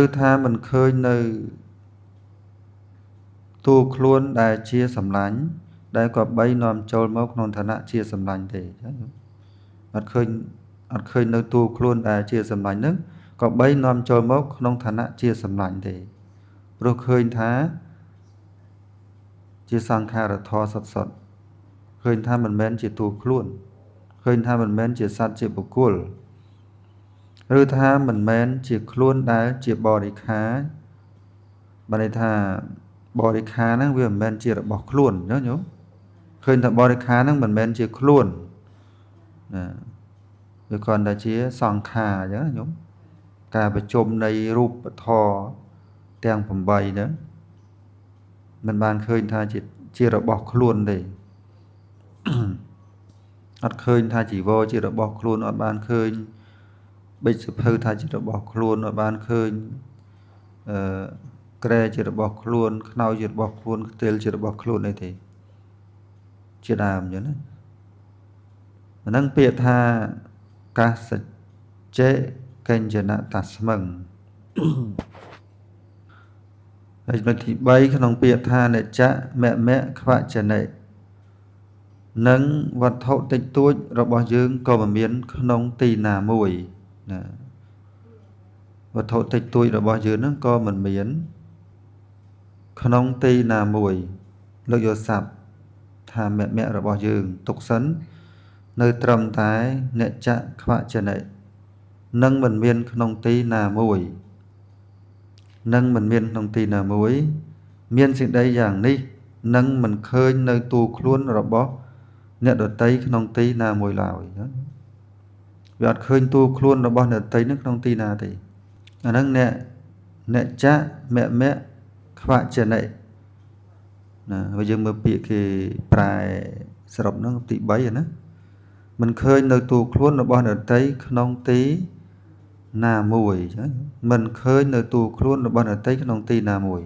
ឬថាមិនឃើញនៅតួខ្លួនដែលជាសម្លាញ់ដែលក៏បីនាំចូលមកក្នុងឋានៈជាសម្លាញ់ទេអត់ឃើញអត់ឃើញនៅតួខ្លួនដែលជាសម្លាញ់ហ្នឹងក៏បីនាំចូលមកក្នុងឋានៈជាសម្លាញ់ទេព្រោះឃើញថាជាសង្ខារធម៌សុទ្ធសុទ្ធឃើញថាមិនមែនជាតួខ្លួនឃើញថាមិនមែនជាសត្វជាបុគ្គលឬថាមិនមែនជាខ្លួនដែលជាបរិខាបានន័យថាបរិខាហ្នឹងវាមិនមែនជារបស់ខ្លួនណាញោមឃើញថាបរិខាហ្នឹងមិនមែនជាខ្លួនណាវាគ្រាន់តែជាសង្ខារអញ្ចឹងណាញោមការប្រជុំនៃរូបធម៌ទាំង8ហ្នឹងមិនបានឃើញថាជារបស់ខ្លួនទេអត់ឃើញថាជីវរជារបស់ខ្លួនអត់បានឃើញបិចសភៅថាជារបស់ខ្លួនអត់បានឃើញអឺក្រែជារបស់ខ្លួនខ្នើយជារបស់ខ្លួនខ្ទិលជារបស់ខ្លួនអីទេជាដើមអញ្ចឹងណាអាហ្នឹងពាក្យថាកាសចេកញ្ចនតស្មឹងហើយចំណុចទី3ក្នុងពាក្យថានិច្ចមមៈខ្វចនិនិងវត្ថុតិចតួចរបស់យើងក៏មិនមានក្នុងទីណាមួយណាវត្ថុតិចតួចរបស់យើងហ្នឹងក៏មិនមានក្នុងទីណាមួយលើកយកស័ព្ទថាមមៈរបស់យើងទុកសិននៅត្រឹមតែនិច្ចខ្វចនិនិងមិនមានក្នុងទីណាមួយនិងមិនមានក្នុងទីណាមួយមានសេចក្តីយ៉ាងនេះនិងមិនឃើញនៅតួខ្លួនរបស់អ្នកដទៃក្នុងទីណាមួយឡើយវាអត់ឃើញតួខ្លួនរបស់អ្នកដទៃនឹងក្នុងទីណាទេអាហ្នឹងអ្នកចៈមមៈខ្វចនិណាបើយើងមើលពាក្យគេប្រែសរុបហ្នឹងទី3ណាមិនឃើញនៅតួខ្លួនរបស់អ្នកដទៃក្នុងទីណាមួយមិនឃើញនៅតួខ្លួនរបស់អ្នកដទៃក្នុងទីណាមួយ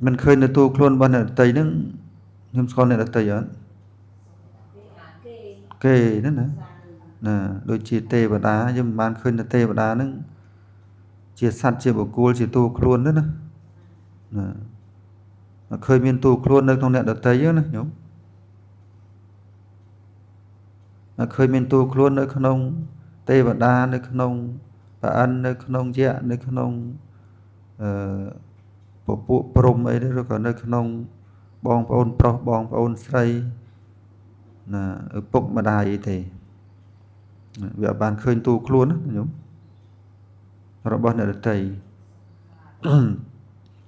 មិនឃើញនៅតួខ្លួនរបស់អ្នកដទៃហ្នឹងខ្ញុំស្គាល់អ្នកដទៃអត់គេហ្នឹងណាណាដូចជាទេវតាយើងមិនបានឃើញទេវតាហ្នឹងជាសត្វជាបុគ្គលជាតួខ្លួនទេណាណាអត់ឃើញមានតួខ្លួននៅក្នុងអ្នកដទៃទេណាញោមអត់ឃើញមានតួខ្លួននៅក្នុងទេវតានៅក្នុងប្រអិននៅក្នុងយៈនៅក្នុងអឺពពួកព្រំអីឬក៏នៅក្នុងបងប្អូនប្រុសបងប្អូនស្រីណាឪពុកម្ដាយអីទេវាអត់បានឃើញតួខ្លួនណាញោមរបស់អ្នកដទៃ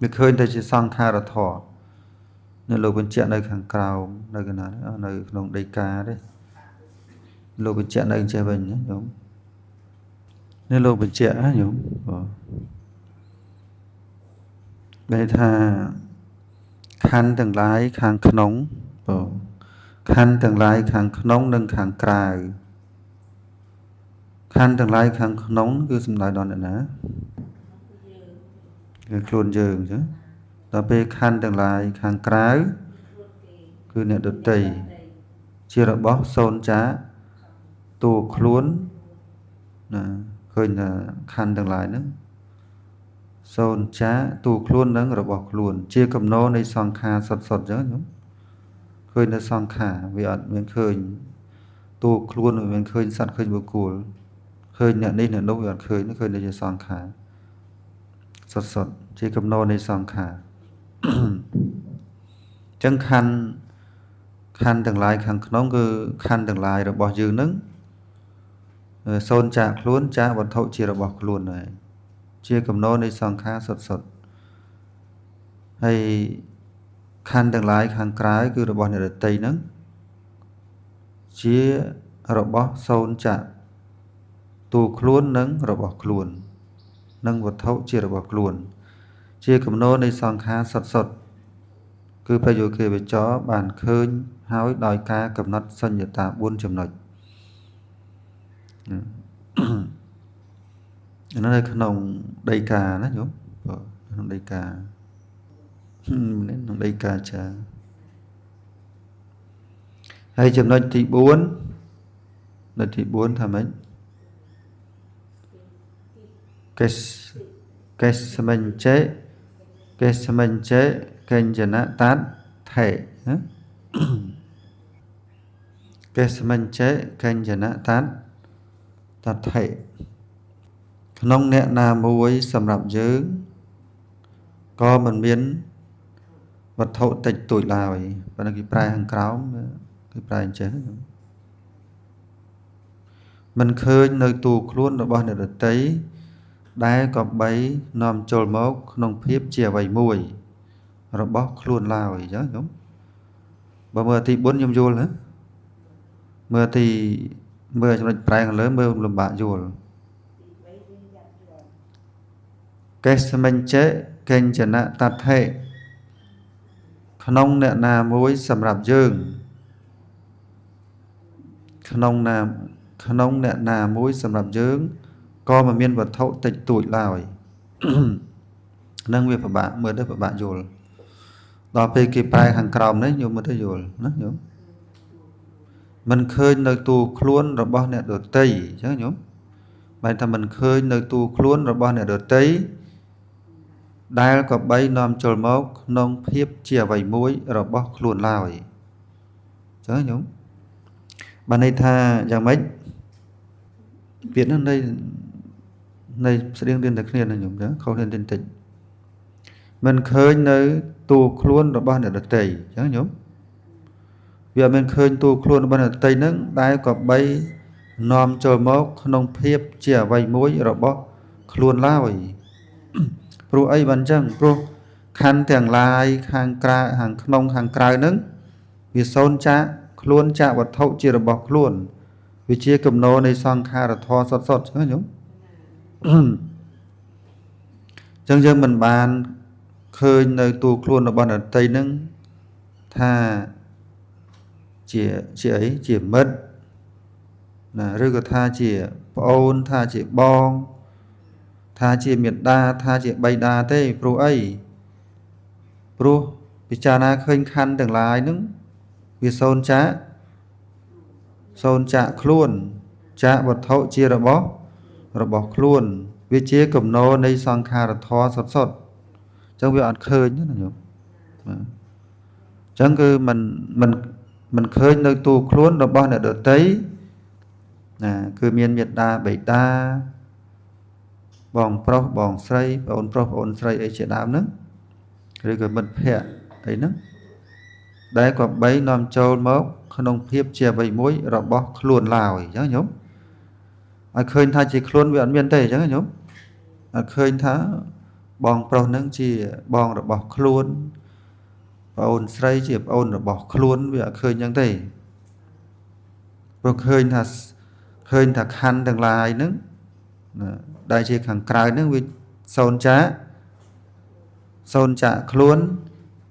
វាឃើញតែជាសង្ខារធម៌នៅលោកបញ្ជាក់នៅខាងក្រោមនៅកណានៅក្នុងដីកាទេលោកបញ្ជាក់នៅចេះវិញណាញោមនេះលោកបញ្ជាក់ណាញោមបាទបែរថាខណ្ឌទាំងឡាយខាងក្នុងបាទខណ្ឌទាំងឡាយខាងក្នុងនិងខាងក្រៅខណ្ឌទាំងឡាយខាងក្នុងគឺសំដៅដល់អ្នកណាគឺខ្លួនយើងអញ្ចឹងដល់ពេលខណ្ឌទាំងឡាយខាងក្រៅគឺអ្នកដទៃជារបស់សូន្យចាតួខ្លួនណាឃើញថាខណ្ឌទាំងឡាយហ្នឹងសូន្យចាតួខ្លួននិងរបស់ខ្លួនជាកំណរនៃសង្ខារសុទ្ធសុទ្ធអញ្ចឹងខ្ញុំឃើញនៅសង្ខារវាអត់មានឃើញតួខ្លួនវាមានឃើញសត្វឃើញបុគ្គលឃើញអ្នកនេះអ្នកនោះវាអត់ឃើញឃើញតែជាសង្ខារសុទ្ធសុទ្ធជាកំណរនៃសង្ខារអញ្ចឹងខណ្ឌទាំងឡាយខាងក្នុងគឺខណ្ឌទាំងឡាយរបស់យើងហ្នឹងសូន្យចាកខ្លួនចាកវត្ថុជារបស់ខ្លួនហើយជាកំណរនៃសង្ខារសុទ្ធសុទ្ធហើយខណ្ឌទាំងឡាយខាងក្រៅគឺរបស់អ្នកដទៃហ្នឹងជារបស់សូន្យចាកតួខ្លួននិងរបស់ខ្លួននិងវត្ថុជារបស់ខ្លួនជាកំណរនៃសង្ខារសុទ្ធសុទ្ធគឺព្រះយោគាវចរបានឃើញហើយដោយការកំណត់សញ្ញតា4ចំណុចអានោះនៅក្នុងដីកាណាញោមក្នុងដីកាក្នុងដីកាចាហើយចំណុចទី4នៅទី4ថាម៉េច កេសកេសមិញ្ចេកេសមិញ្ចេកញ្ចនតដ្ឋិណាកេសមិញ្ចេកញ្ចនតដ្ឋិក្នុងអ្នកណាមួយសម្រាប់យើងក៏មិនមានវត្ថុតិចតួចឡើយប៉ុន្តែគេប្រែខាងក្រោមគេប្រែអញ្ចេះមិនឃើញនៅតួខ្លួនរបស់អ្នកដទៃដែលក៏បីនាំចូលមកក្នុងភាពជាអ្វីមួយរបស់ខ្លួនឡើយអញ្ចឹងខ្ញុំបើមើលទី4ខ្ញុំយល់ណាមើលទីមើលចំណុចប្រែខាងលើមើលលំបាកយល់កេសមិញ្ចេកញ្ចនតដ្ឋិក្នុងអ្នកណាមួយសម្រាប់យើងក្នុងណាក្នុងអ្នកណាមួយសម្រាប់យើងក៏មិនមានវត្ថុតិចតួចឡើយនឹងវាពិបាកមើលទៅពិបាកយល់ដល់ពេលគេប្រែខាងក្រោមនេះញោមមើលទៅយល់ណាញោមមិនឃើញនៅតួខ្លួនរបស់អ្នកដទៃអញ្ចឹងញោមបែរថាមិនឃើញនៅតួខ្លួនរបស់អ្នកដទៃដែលក៏បីនាំចូលមកក្នុងភាពជាអ្វីមួយរបស់ខ្លួនឡើយអញ្ចឹងញោមបានន័យថាយ៉ាងម៉េចពាក្យហ្នឹងនៃស្តៀងៗតែគ្នាណាញោមចាខុសគ្នាតិចតិចមិនឃើញនៅតួខ្លួនរបស់អ្នកដទៃអញ្ចឹងញោមវាអត់មានឃើញតួខ្លួនរបស់អ្នកដទៃហ្នឹងដែលក៏បីនាំចូលមកក្នុងភាពជាអ្វីមួយរបស់ខ្លួនឡើយព្រោះអីបានអញ្ចឹងព្រោះខណ្ឌទាំងឡាយខាងក្រៅខាងក្នុងខាងក្រៅហ្នឹងវាសូន្យចាកខ្លួនចាកវត្ថុជារបស់ខ្លួនវាជាគំនរនៃសង្ខារធម៌សុទ្ធៗចឹងញោមចឹងយើងមិនបានឃើញនៅតួខ្លួនរបស់អ្នកដទៃហ្នឹងថាជាអីជាមិត្តណាឬក៏ថាជាប្អូនថាជាបងថាជាមេដាថាជាបិតាទេព្រោះអីព្រោះពិចារណាឃើញខណ្ឌទាំងឡាយហ្នឹងវាសូន្យចាកខ្លួនចាកវត្ថុជារបស់ខ្លួនវាជាគំនរនៃសង្ខារធម៌សុទ្ធៗអញ្ចឹងវាអត់ឃើញណាញោមអញ្ចឹងគឺមិនឃើញនៅតួខ្លួនរបស់អ្នកដទៃណាគឺមានមេដាបិតាបងប្រុសបងស្រីប្អូនប្រុសប្អូនស្រីអីជាដើមហ្នឹងឬក៏មិត្តភក្តិអីហ្នឹងដែលក៏បីនាំចូលមកក្នុងភាពជាអ្វីមួយរបស់ខ្លួនឡើយអញ្ចឹងញោមឲ្យឃើញថាជាខ្លួនវាអត់មានទេអញ្ចឹងញោមឲ្យឃើញថាបងប្រុសហ្នឹងជាបងរបស់ខ្លួនប្អូនស្រីជាប្អូនរបស់ខ្លួនវាអត់ឃើញអញ្ចឹងទេព្រោះឃើញថាខណ្ឌទាំងឡាយហ្នឹងដែលជាខាងក្រៅហ្នឹងវាសូន្យចាកខ្លួន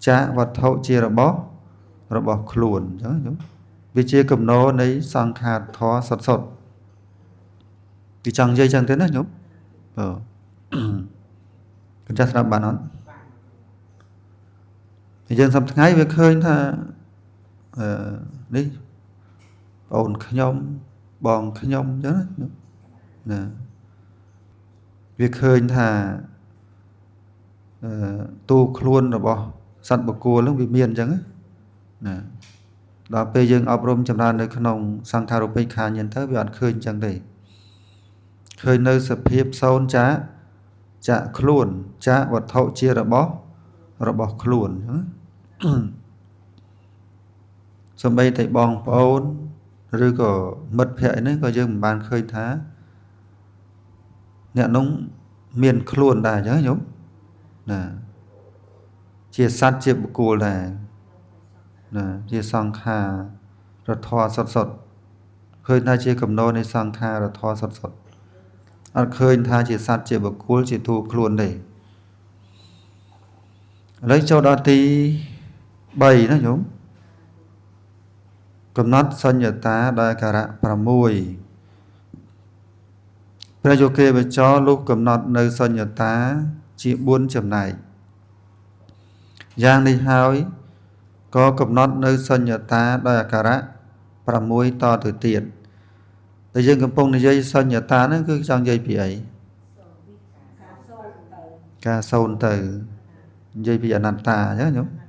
ចាកវត្ថុជារបស់ខ្លួនអញ្ចឹងញោមវាជាគំនរនៃសង្ខារធម៌សុទ្ធៗគេចង់និយាយចឹងទេណាញោមបាទកញ្ចាស់ស្ដាប់បានអត់យើងសប្តាហ៍ថ្ងៃវាឃើញថានេះប្អូនខ្ញុំបងខ្ញុំអញ្ចឹងណាវាឃើញថាតួខ្លួនរបស់សត្វបុគ្គលហ្នឹងវាមានអញ្ចឹងណាដល់ពេលយើងអប់រំចម្រើននៅក្នុងសង្ខារុបេក្ខាញាណទៅវាអត់ឃើញអញ្ចឹងទេឃើញនៅសភាពសូន្យចាកខ្លួនចាកវត្ថុជារបស់ខ្លួនសូម្បីតែបងប្អូនឬក៏មិត្តភក្តិហ្នឹងក៏យើងមិនបានឃើញថាអ្នកនោះមានខ្លួនដែរអញ្ចឹងញោមណាជាសត្វជាបុគ្គលដែរណាជាសង្ខារធម៌សុទ្ធៗឃើញថាជាគំនរនៃសង្ខារធម៌សុទ្ធៗអត់ឃើញថាជាសត្វជាបុគ្គលជាតួខ្លួនទេឥឡូវចូលដល់ទី3ណាញោមកំណត់សញ្ញតាដោយអាការៈ6ព្រះយោគាវចរលុះកំណត់នៅសញ្ញតាជា4ចំណែកយ៉ាងនេះហើយក៏កំណត់នៅសញ្ញតាដោយអាការៈ6តទៅទៀតតែយើងកំពុងនិយាយសញ្ញតាហ្នឹងគឺចង់និយាយពីអី ការសូន្យទៅនិយាយពីអនត្តាអញ្ចឹងញោម។